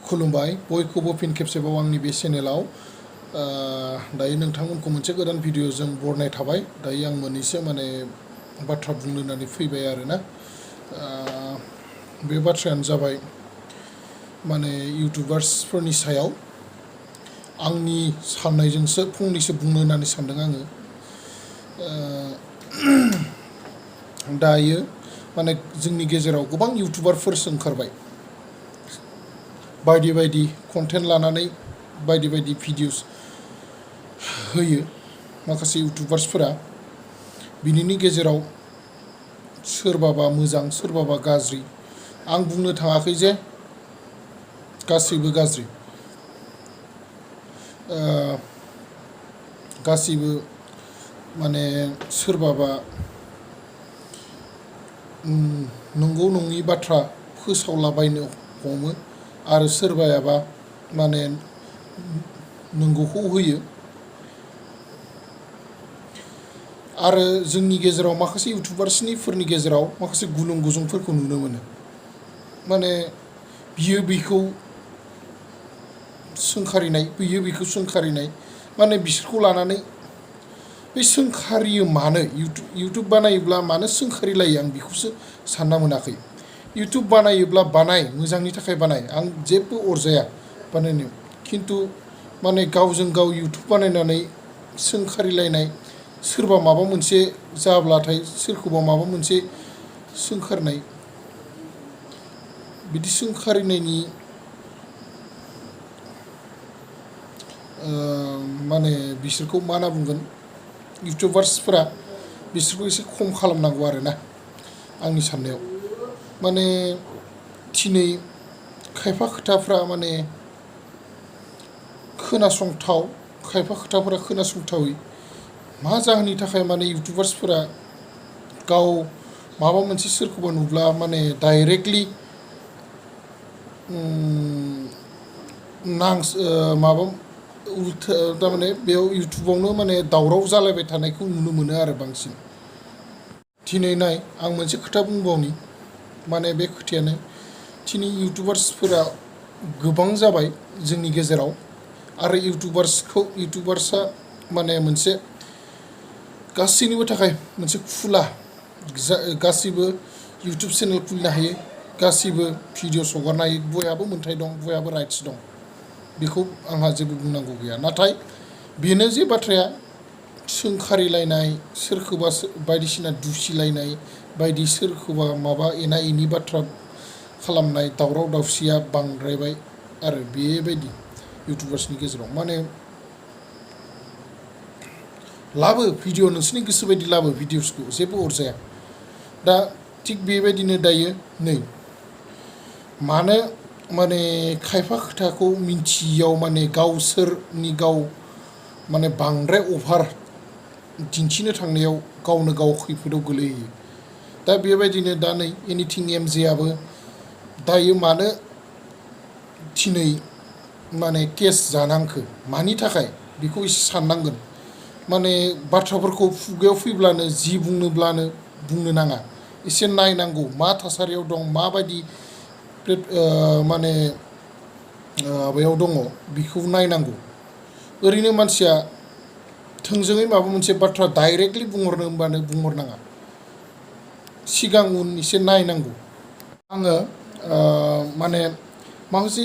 खुलुमबाय बयखौबो फिन खेबसेबाव आंनि बे चेनेलाव दायो नोंथांमोनखौ मोनसे गोदान भिडिअजों बरनाय थाबाय। दायो आं मोननैसो बाथ्रा बुंनो होननानै फैबाय आरोना। बे बाथ्रायानो जाबाय इउटुबार्सफोरनि सायाव आंनि साननायजोंसो फंनैसो बुंनो होननानै सानदों आङो। दायो जोंनि गेजेराव गोबां इउटुबारफोर ओंखारबाय, बायदि बायदि कन्टेन्ट लानानै बायदि बायदि भिडिअस होयो माखासे इउटुबार्सफोरा। बिनिनि गेजेराव सोरबाबा मोजां सोरबाबा गाज्रि। आं बुंनो थाङाखै जे गासैबो गाज्रि, गासैबो सोरबाबा नंगौ नङि बाथ्रा फोसावलाबायनो हमो आरो सोरबायाबा नंगौखौ होयो। आरो जोंनि गेजेराव माखासे इउटुबार्सफोरनि गेजेराव माखासे गुलुं गुजुंफोरखौ नुनो मोनो। बियो बेखौ सोंखारिनाय, बियो बेखौ सोंखारिनाय, बिसोरखौ लानानै बे सोंखारियो मानो? इउटुब बानायोब्ला मानो सोंखारिलायो? आं बेखौसो सानना मोनाखै। इउटुब बानायोब्ला बानाय, मोजांनि थाखाय बानाय, आं जेबो अरजाया बानायनो। खिन्थु गावजों गाव इउटुब बानायनानै सोंखारिलायनाय, सोरबा माबा मोनसे जाब्लाथाय सोरखौबा माबा मोनसे सोंखारनाय, बिदि सोंखारिनायनि बिसोरखौ मा होनना बुंगोन, इउटुबार्सफोरा बिसोरखौ एसे खम खालामनांगौ आरोना आंनि साननायाव। दिनै खायफा खोथाफ्रा खोनासंथाव, खायफा खोथाफोरा खोनासंथावै। मा जाहोननि थाखाय इउटुबार्सफोरा गाव माबा मोनसे सोरखौबा नुब्ला डाइरेक्टलि बेयाव इउटुबावनो दावराव जालायबाय थानायखौ नुनो मोनो आरो बांसिन। दिनै नाय, आं मोनसे खोथा बुंबावनि, बे खोथायानो दिनै इउटुबार्सफोरा गोबां जाबाय जोंनि गेजेराव। आरो इउटुबार्सआ मोनसे गासैनिबो थाखाय मोनसे खुला, गासैबो इउटुब चेनेल खुलिनो हायो, गासैबो भिडिअ हगारनो हायो, बयहाबो मोन्थाय दं, बयहाबो राइट्स दं। बेखौ आंहा जेबो बुंनांगौ गैया। नाथाय बेनो जे बाथ्राया सोंखारिलायनाय, सोरखौबा बायदिसिना दुसिलायनाय, सोरखौबा माबा एना एनि बाथ्रा खालामनाय, दावराव दावसिया बांद्रायबाय आरो बेबायदि इउटुबार्सनि गेजेराव। लाबो भिडिअ, नोंसोरनि गोसो बायदि लाबो भिडिअसखौ, जेबो अरजाया। दा थिग बेबायदिनो दायो नै मानो खायफा खोथाखौ मिन्थियैयाव गावसोरनि गाव बांद्राय अभार दिन्थिनो थांनायाव गावनो गाव खैफोदाव गोलैहैयो। दा बेबायदिनो दा नै एनिथिं एमजेआबो दायो मानो दिनै केस जानांखो, मानि थाखाय? बेखौ एसे साननांगोन। बाथ्राफोरखौ खुगायाव फैब्लानो जि बुंनोब्लानो बुंनो नाङा। एसे नायनांगौ, मा थासारियाव दं, माबायदि माबायाव दङ, बेखौ नायनांगौ। ओरैनो मानसिया थोंजोङै माबा मोनसे बाथ्रा डाइरेक्टलि बुंहरनो होनबानो बुंहरनाङा, सिगां उन एसे नायनांगौ। आङो माखासे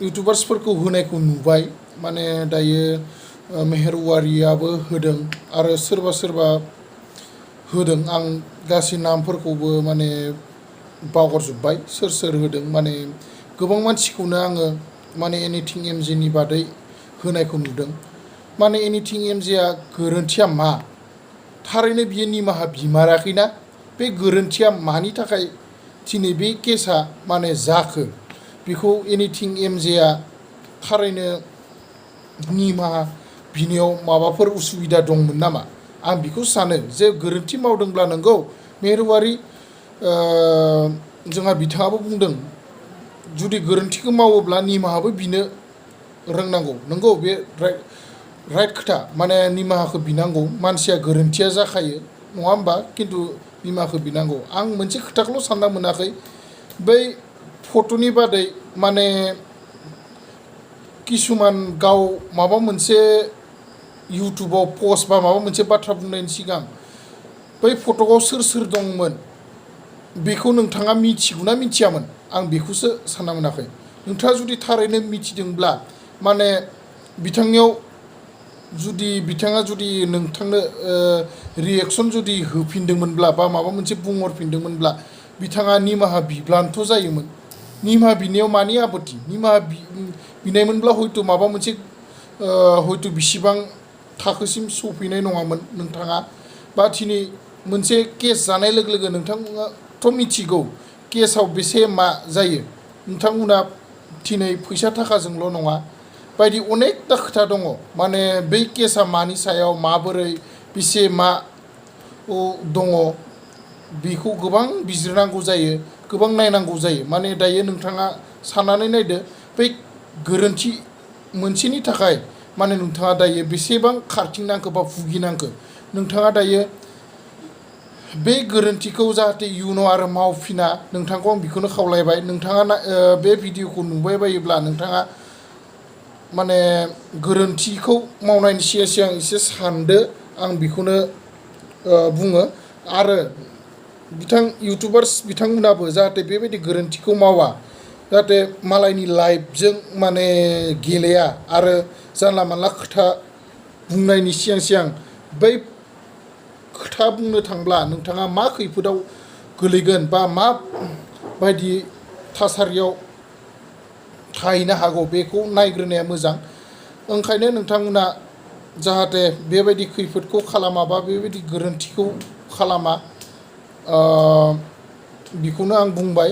इउटुबार्सफोरखौ होनायखौ नुबाय। दायो मेहेरवारियाबो होदों आरो सोरबा सोरबा होदों। आं गासै नामफोरखौबो बावगारजोब्बाय सोर सोर होदों। गोबां मानसिखौनो आङो एनिथिं एमजेनि बादै होनायखौ नुदों। एनिथिं एमजेआ गोरोन्थिया मा? थारैनो बियो निमाहा बिमाराखैना? बे गोरोन्थिया मानि थाखाय दिनै बे केसा जाखो? बेखौ एनिथिं एमजेआ थारैनो निमाहा बिनायाव माबाफोर उसुबिदा दंमोन नामा? आं बेखौ सानो जे गोरोन्थि मावदोंब्ला नंगौ, मेहेरवारि जोंहा बिथाङाबो बुंदों, जुदि गोरोन्थिखौ मावोब्ला निमाहाबो बिनो रोंनांगौ। नंगौ, बे राइट खोथा। निमाहाखौ बिनांगौ, मानसिया गोरोन्थिया जाखायो, नङा होमबा? खिन्थु निमाहाखौ बिनांगौ। आं मोनसे खोथाखौल' सानना मोनाखै, बै फट'नि बादै माने किसुमान गाव माबा मोनसे इउटुबाव पस्ट बा माबा मोनसे बाथ्रा बुंनायनि सिगां बै फट'आव सोर सोर दंमोन बेखौ नोंथाङा मिथिगौना मिथियामोन आं बेखौसो सानना मोनाखै नोंथाङा जुदि थारैनो मिथिदोंब्ला माने बिथांनियाव जुदि बिथाङा जुदि नोंथांनो रिएक्सन जुदि होफिनदोंमोनब्ला बा माबा मोनसे बुंहरफिनदोंमोनब्ला बिथाङा निमाहा बिब्लानोथ' जायोमोन निमाहा बिनायाव मानि आपत्ति निमाहा बिनायमोनब्ला हयथ' माबा मोनसे हयथ' बिसिबां थाखोसिम सफैनाय नङामोन नोंथाङा बा दिनै मोनसे केस जानाय लोगो लोगो नोंथाङाथ' मिथिगौ केसाव बेसे मा जायो नोंथांमोना दिनै फैसा थाखाजोंल' नङा बायदि अनेकथा खोथा दङ माने बै केसा मानि सायाव माबोरै बेसे मा दङ बेखौ गोबां बिजिरनांगौ जायो गोबां नायनांगौ जायो माने दायो नोंथाङा साननानै नायदो बै गोरोन्थि मोनसेनि थाखाय माने नोंथाङा दायो बेसेबां खारथिंनांखो बा भुगिनांखो नोंथाङा दायो बे गोरोन्थिखौ जाहाथे इयुनाव आरो मावफिना नोंथांखौ आं बेखौनो खावलायबाय नोंथाङा बे भिडिअखौ नुबाय बायोब्ला नोंथाङा माने गोरोन्थिखौ मावनायनि सिगां सिगां एसे सानदो आं बेखौनो बुङो आरो इउटुबार्स बिथांमोनाबो जाहाथे बेबायदि गोरोन्थिखौ मावा जाहाथे मालायनि लाइफजों माने गेलेया आरो जानला मानला खोथा बुंनायनि सिगां सिगां बै खोथा बुंनो थांब्ला नोंथाङा मा खैफोदाव गोलैगोन बा मा बायदि थासारियाव थाहैनो हागौ बेखौ नायग्रोनाया मोजां ओंखायनो नोंथांमोना जाहाथे बेबायदि खैफोदखौ खालामा बा बेबायदि गोरोन्थिखौ खालामा बेखौनो आं बुंबाय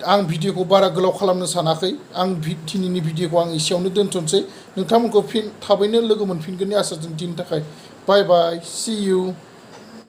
आं भिडिअखौ बारा गोलाव खालामनो सानाखै आं दिनैनि भिडिअखौ आं एसेयावनो दोनथ'नोसै नोंथांमोनखौ फिन थाबैनो लोगो मोनफिनगोननि आसाजों दिनैनि थाखाय बाय बाय सि इउ